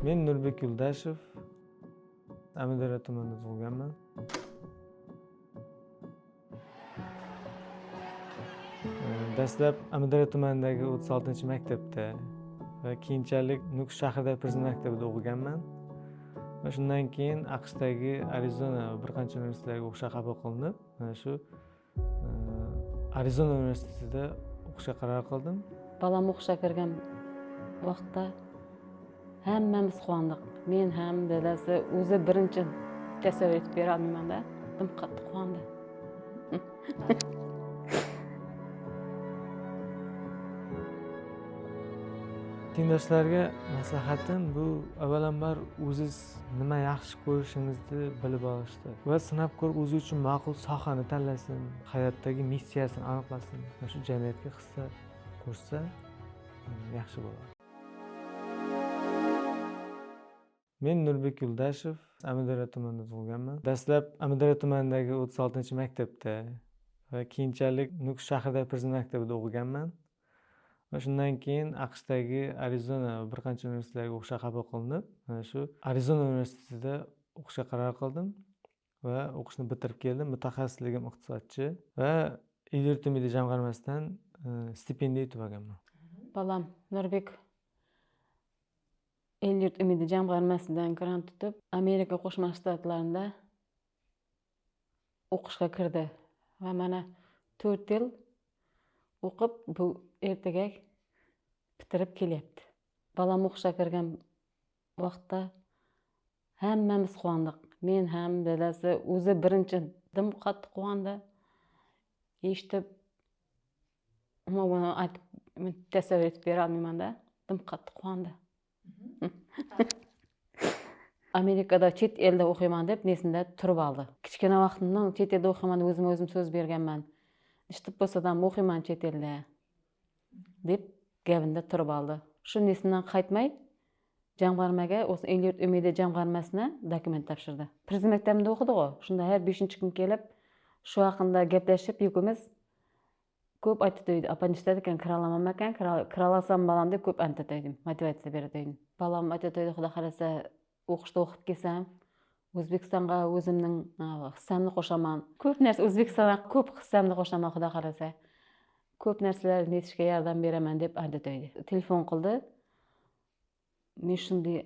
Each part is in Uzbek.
Men Nurbek Yo'ldashev, Amudaryo tumanida tug'ilganman. Dastlab Amudaryo tumanidagi 36-maktabda va keyinchalik Nukus shahridagi Prezident maktabida o'qiganman. Va shundan keyin AQShdagi Arizona va bir qancha universitetlarga o'qishga qabul qilinib, mana shu Arizona universitetida o'qishga qaror qildim. Balam o'qishga kirgan vaqtda hammamiz quvondik. Men ham, dadasi o'zi birinchi tasavvur etib bera olmayman-da. Dim qattiq quvondi. Tengdoshlarga maslahatim bu avvalambor o'ziz nima yaxshi ko'rishingizni bilib olishdir va sinab ko'rib o'zi uchun ma'qul sohani tanlasin, hayotdagi missiyasini aniqlasin va shu jamiyatga hissa qo'shsa yaxshi bo'ladi. Men Nurbek Yo'ldashev, Amudaryo tumanida tug'ilganman. Dastlab Amudaryo tumanidagi 36-maktabda va keyinchalik Nukus shahridagi Prezident maktabida o'qiganman. Va shundan keyin AQShdagi Arizona va bir qancha universitetlarga o'qishga qabul qilinib, mana shu Arizona universitetida o'qishga qaror qildim va o'qishni bitirib keldim. Mutaxassisligim iqtisodchi va El-yurt umidi jamg'armasidan stipendiya yutib olganman. Balam Nurbek El-yurt umidi jamg'armasidan grant tutib, Amerika Qo'shma Shtatlarida o'qishga kirdi va mana 4 yil o'qib bu ertaga bitirib kelyapti. Balam o'qishga kirgan vaqtda hammamiz quvondik. Men ham, dadasi o'zi birinchi dim qattiq quvondi. Eshitib, buni aytib tasavvur etib bera olmayman-da. Dim qattiq quvondi. Amerikada chet elda o'qiyman deb nesinda turib oldi. Kichkina vaqtimdan chet elda o'qiyman deb o'zimga o'zim so'z berganman. Ishtib bo'lsa ham o'qiyman chet elda deb gapimda turib oldi. Shu nesidan qaytmay jamg'armaga, o'zi El-yurt umidi jamg'armasina dokument topshirdi. Prezident maktabida o'qidi-ku. Shunda har 5-kun kelib shu haqida gaplashib ikkovimiz ko'p aytib edi. Opa nishladi ekan, kira olamanmi ekan, kira olasam balam deb ko'p aytib edim, motivatsiya beradi edim. Balam aytib edi, Xudo xolasa o'qishda o'qib kelsam, O'zbekistonga o'zimning hissamni qo'shaman. Ko'p narsa O'zbekistonga ko'p hissamni qo'shaman, Xudo xolasa. Ko'p narsalarni yetishga yordam beraman deb aytib edi. Telefon qildi. Men shunday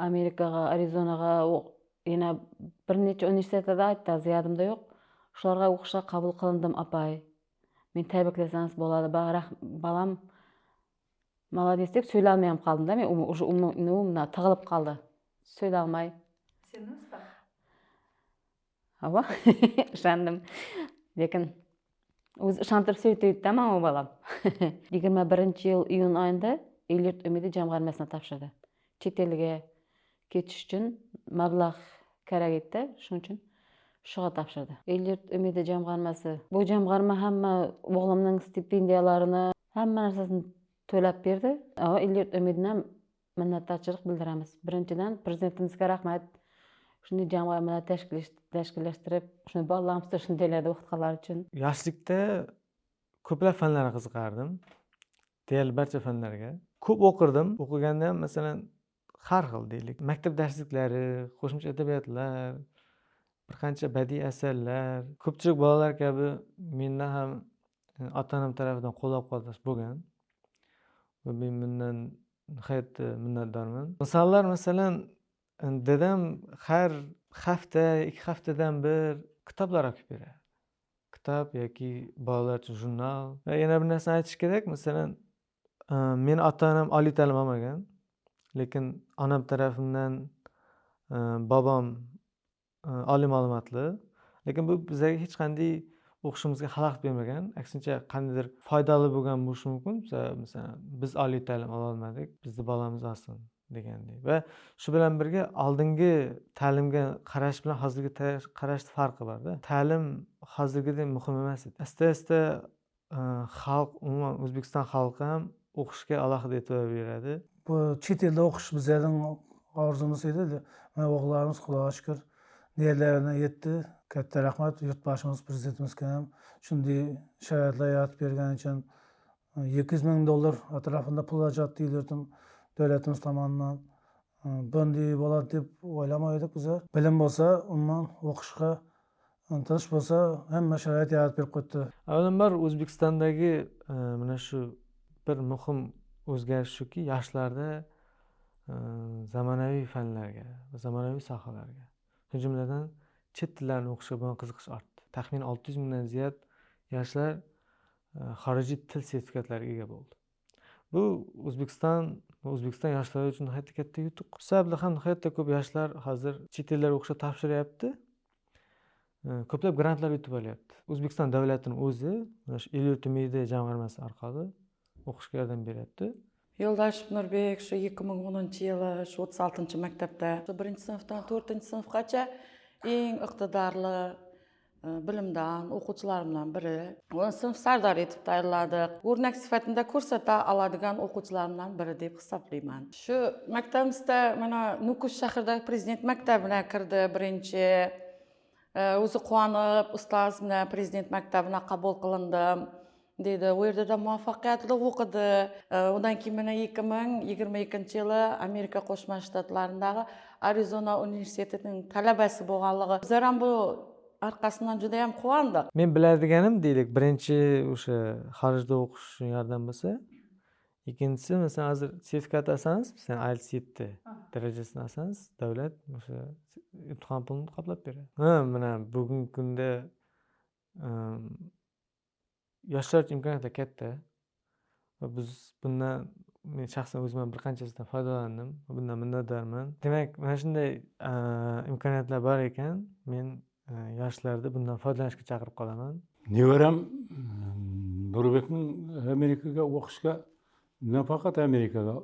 Amerikaga, Arizonaga, yana bir necha universitetlarda aytdi, hozir yodimda yo'q. Shularga o'qishga qabul qilindim, apay. Men tabriklasangiz bo'ladi, balam молодец deb so'ylay ham qoldim-da. Men уже umimda tig'ilib qoldi. So'ylay olmay. Isendingizmi? Ava, ishondim. Lekin o'zi ishontirib so'ydi-da mana u balam. 21-yil iyun oyida El-yurt umidi jamg'armasini topshirdi. Chet elga ketish uchun mablag' kerak edi, shuning uchun shuga topshirdi. El-yurt umidi jamg'armasi. Bu jamg'arma hamma o'g'limning stipendiyalarini, hamma narsasini to'lab berdi. El-yurt umididan minnatdorchilik bildiramiz. Birinchidan prezidentimizga rahmat. Shunday jamg'armalar tashkillashtirib, shuni bolalarimizni shundaylarda o'qitganlar uchun. Yoshlikda ko'plab fanlarga qiziqardim. Deyarli barcha fanlarga. Ko'p o'qirdim. O'qiganda ham masalan har xil deylik. Maktab darsliklari, qo'shimcha adabiyotlar, bir qancha badiiy asarlar, ko'pchilik bolalar kabi menda ham ota-onam tarafidan qo'llab-quvvatlash bo'lgan. Va men bundan nihoyatda minnatdorman. Misollar, masalan, dadam har hafta, 2 haftadan bir kitoblar olib beradi. Kitob yoki bolalar uchun jurnal. Va yana bir narsani aytish kerak, masalan, meni ota-onam oliy ta'lim olmagan, lekin onam tarafimdan bobom oliy ma'lumotli, lekin bu bizga hech qanday o'qishimizga xalaqit bermagan. Aksincha qandaydir foydali bo'lgan bo'lishi mumkin. Masalan, biz oliy ta'lim ola olmadik, bizni bolamiz olsin degandek. Va shu bilan birga oldingi ta'limga qarash bilan hozirgi qarashning farqi bor-da. Ta'lim hozirgidek muhim emas edi. Asta-asta xalq, umuman O'zbekiston xalqi ham o'qishga alohida e'tibor beradi. Bu chet elda o'qish bizlarning orzumuz edi. Mana o'g'illarimiz Xudoga shukr niyatlarına yetdi. Katta rahmat yurtboshimiz prezidentimizga ham shunday sharoitlar yaratib bergani uchun $200 ming atrofida pul ajratdi El-yurtim davlatimiz tomonidan. Bunday bo'ladi deb o'ylamaydik bizlar. Bilim bo'lsa, umuman o'qishga intilish bo'lsa, hamma sharoit yaratib berib qo'ydi. Avvalambor O'zbekistondagi mana shu bir muhim o'zgarish shuki, yoshlarda zamonaviy fanlarga va zamonaviy sohalarga, shu jumladan chet tillarini o'qishga bo'lgan qiziqish ortdi. Taxminan 600 mingdan ziyod yoshlar xorijiy til sertifikatlariga ega bo'ldi. Bu O'zbekiston va O'zbekiston yoshlari uchun nihoyatda katta yutuq. Shu sababli ham nihoyatda ko'p yoshlar hozir chet ellarga o'qishga topshiryapti. Ko'plab grantlar yutib olyapti. O'zbekiston davlatining o'zi mana shu El yurtim media jamg'armasi orqali o'qishga yordam beryapti. Yo'ldoshev Nurbek shu 2010-yili shu 36-maktabda 1-sinfdan 4-sinfgacha eng iqtidorli bilimdon o'quvchilarimdan biri. Uni sinf sardori etib tayinladik. O'rnak sifatida ko'rsata oladigan o'quvchilarimdan biri deb hisoblayman. Shu maktabimizda mana Nukus shahridagi prezident maktabiga kirdi birinchi. O'zi quvonib, ustoz bilan prezident maktabiga qabul qilindim dedi. U yerda muvaffaqiyatli o'qidi. Undan keyin mana 2022-yili Amerika Qo'shma Shtatlaridagi Arizona universitetining talabasi bo'lganligi. Bizlar ham bu orqasidan juda ham quvondik. Men biladiganim deylik, birinchi o'sha xorijda o'qish uchun yordam bo'lsa, ikkinchisi masalan hozir sertifikat olsangiz, masalan IELTS 7 darajasini olsangiz, davlat o'sha imtihon pulini qoplab beradi. Ha, mana bugungi kunda yoshlar uchun imkoniyatlar katta va biz bundan, men shaxsan o'zim ham bir qanchasidan foydalandim, bundan minnatdorman. Demak, mana shunday imkoniyatlar bor ekan, men yoshlarni bundan foydalanishga chaqirib qolaman. Nevaram Nurbekning Amerikaga o'qishga, nafaqat Amerikaga,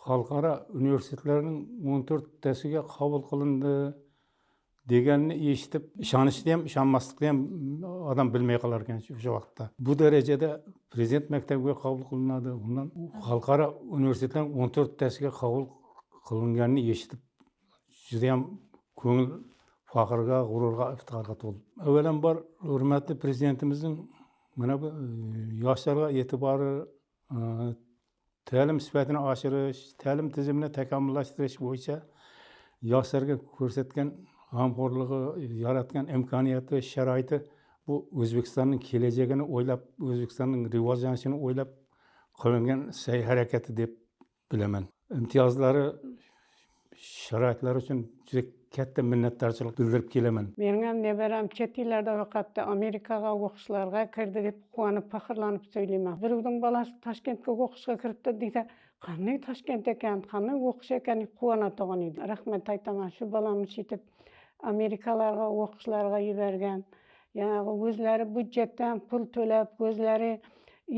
xalqaro universitetlarning 14tasiga qabul qilindi deganini eshitib, ishonishni ham, ishonmaslikni ham odam bilmay qolar ekan o'sha vaqtda. Bu darajada prezident maktabiga qabul qilinadi, undan xalqaro universitetlarning 14tasiga qabul qilinganini eshitib, juda ham ko'ngil faxrga, g'ururga, iftixorga to'ldi. Avvalambor hurmatli prezidentimizning mana bu yoshlarga e'tibori, ta'lim sifatini oshirish, ta'lim tizimini takomillashtirish bo'yicha yoshlarga ko'rsatgan g'amxo'rligi, yaratgan imkoniyati, sharoiti bu O'zbekistonning kelajagini o'ylab, O'zbekistonning rivojlanishini o'ylab qilingan sa'y harakati deb bilaman. Imtiyozlari, sharoitlari uchun juda katta minnatdorchilik bildirib kelaman. Mening ham nevaram chet ellarda o'qibdi, Amerikaga o'qishlarga kirdi deb quvonib, faxrlanib so'ylayman. Birovning bolasi Toshkentga o'qishga kiribdi desa, qanday Toshkent ekan, qanday o'qish ekan deb quvonadigan edi. Rahmat aytaman, shu bolamni shu Amerikalarga o'qishlarga yuborgan. Ya'ni o'zlari byudjetdan pul to'lab, o'zlari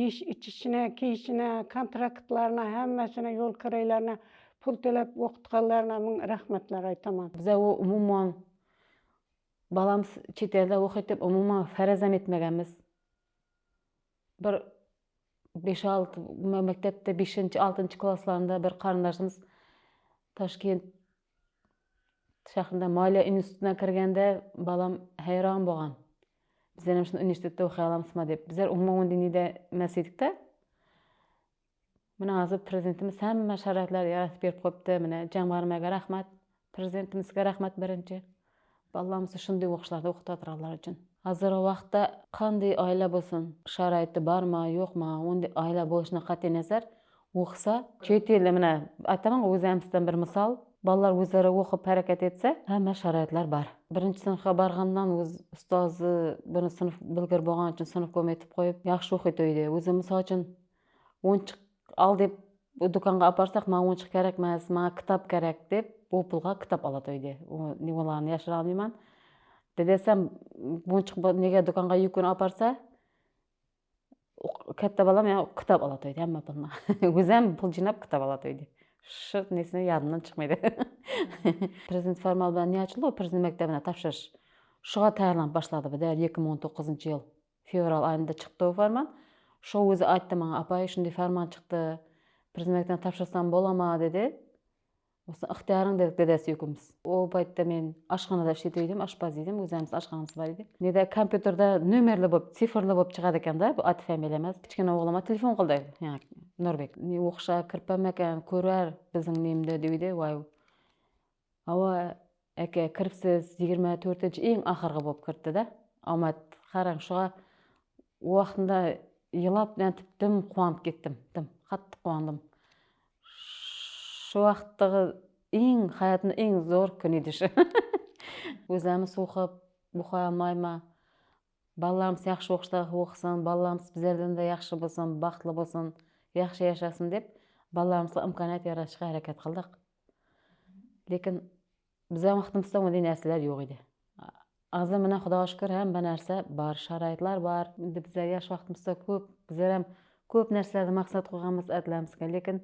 ish ichishini, kiyishini, kontraktlarini, hammasini, yo'l kiraylarini pul to'lab o'qitganlarına ming rahmatlar aytaman. Biza u umuman balamiz chet elda o'qiydi deb umuman faraz ham etmaganmiz. Bir 5-6 maktabda 5-6 klasslarida bir qarindoshimiz Toshkent shahrida moliya institutiga kirganda balam hayron bo'lgan. Bizlar ham shuni universitetda o'qiy olamizmi deb. Bizlar umuman unday nida emas edikda. Mana hozir prezidentimiz hamma sharoitlarni yaratib berib qo'yibdi. Mana jamg'armaga rahmat, prezidentimizga rahmat birinchi. Bolalarimizni shunday o'qishlarda o'qitadiganlar uchun. Hozirgi vaqtda qanday oila bo'lsin, sharoiti bormi, yo'qmi, unday oila bo'lishidan qat'iy nazar o'qisa, chet elda mana aytaman, o'zimizdan bir misol, bolalar o'zlari o'qib harakat etsa, hamma sharoitlar bor. Birinchi sinfga borgandan o'z ustozi birinchi sinf bilgir bo'lgani uchun sinf ko'maytib qo'yib, yaxshi o'qiydi uyda. O'zi misol uchun o'yinchoq al deb do'konga aparsak, menga o'yinchoq kerak emas, menga kitob kerak deb bu pulga kitob oladi uyda. Ularni yashira olmayman. Desam, o'yinchoq nega do'konga yukini aparsa, katta bolam kitob oladi uyda, hamma pulni. O'zi ham pul jıynab kitob oladi uyda. Shu nesini yodimdan chiqmaydi. Prezident farmoni bilan ne ochildi? Prezident maktabına topshirish. Shunga tayyorlanib boshladi bu 2019-yil fevral oyida chiqdi u farmon. Shu o'zi aytdi menga, apay shunday farmon chiqdi, prezident maktabına topshirsam bo'ladimi dedi. O'sha ixtiyoring dedik dadasi ikimiz. U paytda men oshxonada ishlaydi edim, oshpaz edim, o'zimiz oshxonamiz bor edi. Neda kompyuterda nomerli bo'lib, sifrli bo'lib chiqadi ekanda, bu ot familiya emas. Kichkina o'g'lim telefon qildi. Ya'ni Nurbek. O'qishga kirpam ekan, ko'rar bizning nemda deydi. Voy. Ava aka kiribsiz 24-chi eng oxirgi bo'lib kirdida. Omad qarang, shuga vaqtida yig'lab dim quvonib ketdim. Dim qattiq quvondim. Shu vaqtdagi eng hayotimda eng zo'r kun edi shu. O'zlarimiz o'qib, o'qiy olmayman. Bolalarimiz yaxshi o'qishda o'qisin, bolalarimiz bizlardan da yaxshi bo'lsin, baxtli bo'lsin, yaxshi yashasin deb bolalarimizga imkoniyat yaratishga harakat qildik. Lekin bizning vaqtimizda bunday narsalar yo'q edi. Hozir mana Xudoga shukr, hamma narsa bor, sharoitlar bor. Endi bizlar yosh vaqtimizda ko'p, bizlar ham ko'p narsalarni maqsad qo'yganmiz atlamizga, lekin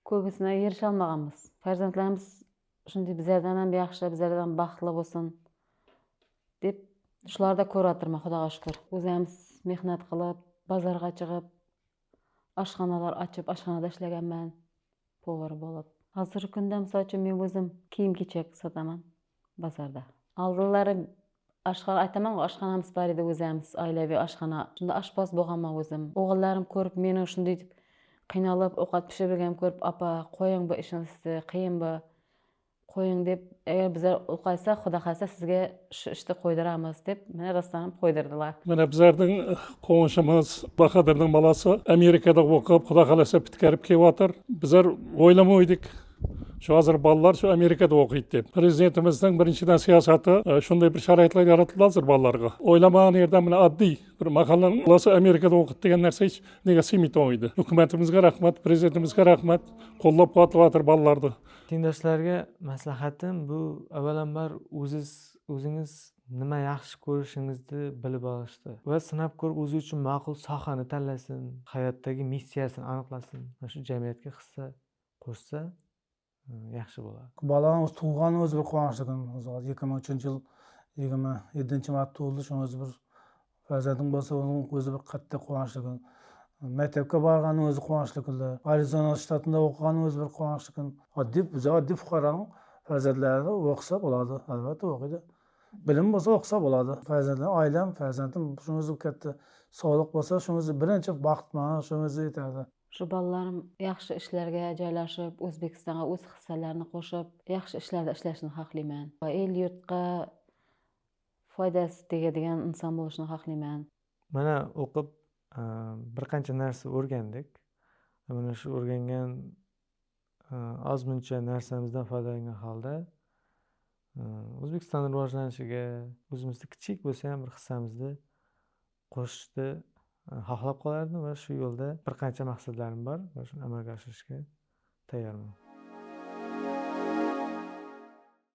ko'bisine erisha olmaganmiz. Farzandlarimiz shunday bizlardan ham yaxshi, bizlardan baxtli bo'lsin deb shularda ko'ratirman, Xudoga shukr. O'zimiz mehnat qilib, bozorga chiqib, oshxonalar ochib, oshxonada ishlaganman, повар bo'lib. Hozirgi kunda misol uchun men o'zim kiyim-kechak sotaman bozorda. Oldinlari oshxona aytaman-ku, oshxonamiz bor edi o'zimiz, oilaviy oshxona. Shunda oshpaz bo'lganman o'zim. O'g'illarim ko'rib meni shunday deb qiynalib ovqat pishirganimni ko'rib, opa, qo'ying bu ishingizni, qiyin bu, qo'ying deb, agar bizlar o'qaysak, Xudo xohlasa sizga shu ishni qo'ydiramiz deb meni rostdan ham qo'ydirdilar. Mana bizlarning qo'ng'ishimiz Bahodirning bolasi Amerikada o'qib, Xudo xohlasa bitkarib kelyapti. Bizlar o'ylamaydik shu hozir bolalar shu Amerikada o'qiydi deb. Prezidentimizning birinchidan siyosati shunday bir sharoitlar yaratildi hozir bolalarga. O'ylamagan yerdan mana oddiy bir mahallaning bolasi Amerikada o'qidi degan narsa hech nega sig'maydi o'ydi. Hukumatimizga rahmat, prezidentimizga rahmat, qo'llab-quvvatlayapti bolalarni. Tengdoshlarga maslahatim bu avvalambor o'zingiz nima yaxshi ko'rishingizni bilib olishdi va sinab ko'rib o'zi uchun ma'qul sohani tanlasin, hayotdagi missiyasini aniqlasin, mana shu jamiyatga hissa qo'shsa yaxshi bo'ladi. Bolani o'zi tug'ilgani o'zi bir quvonchli kun. O'zi 2003-yil 27-mart tug'ildi, shuni o'zi bir farzandim bo'lsa, uning o'zi bir qattiq quvonchli kun. Maktabga borgani o'zi quvonchli kunlar. Arizona shtatida o'qigani o'zi bir quvonchli kun. Oddiy, biz oddiy fuqaroning farzandlari o'qisa bo'ladi, albatta o'qiydi. Bilim bo'lsa o'qisa bo'ladi. Farzandlar, oilam, farzandim shuni o'zi katta sog'liq bo'lsa, shuni o'zi birinchi baxt mana shuni o'zi yetadi. Shu bolalarim yaxshi ishlarga joylashib, O'zbekistonga o'z hissalarini qo'shib, yaxshi ishlarda ishlashini xohlayman. Va el yurtga foydasi tegadigan inson bo'lishini xohlayman. Mana o'qib bir qancha narsa o'rgandik. Mana shu o'rgangan ozmuncha narsamizdan foydalangan holda O'zbekiston rivojlanishiga o'zimizni kichik bo'lsa ham bir hissamizni qo'shishni xohlab qolardim va shu yo'lda bir qancha maqsadlarim bor va shuni amalga oshirishga tayyorman.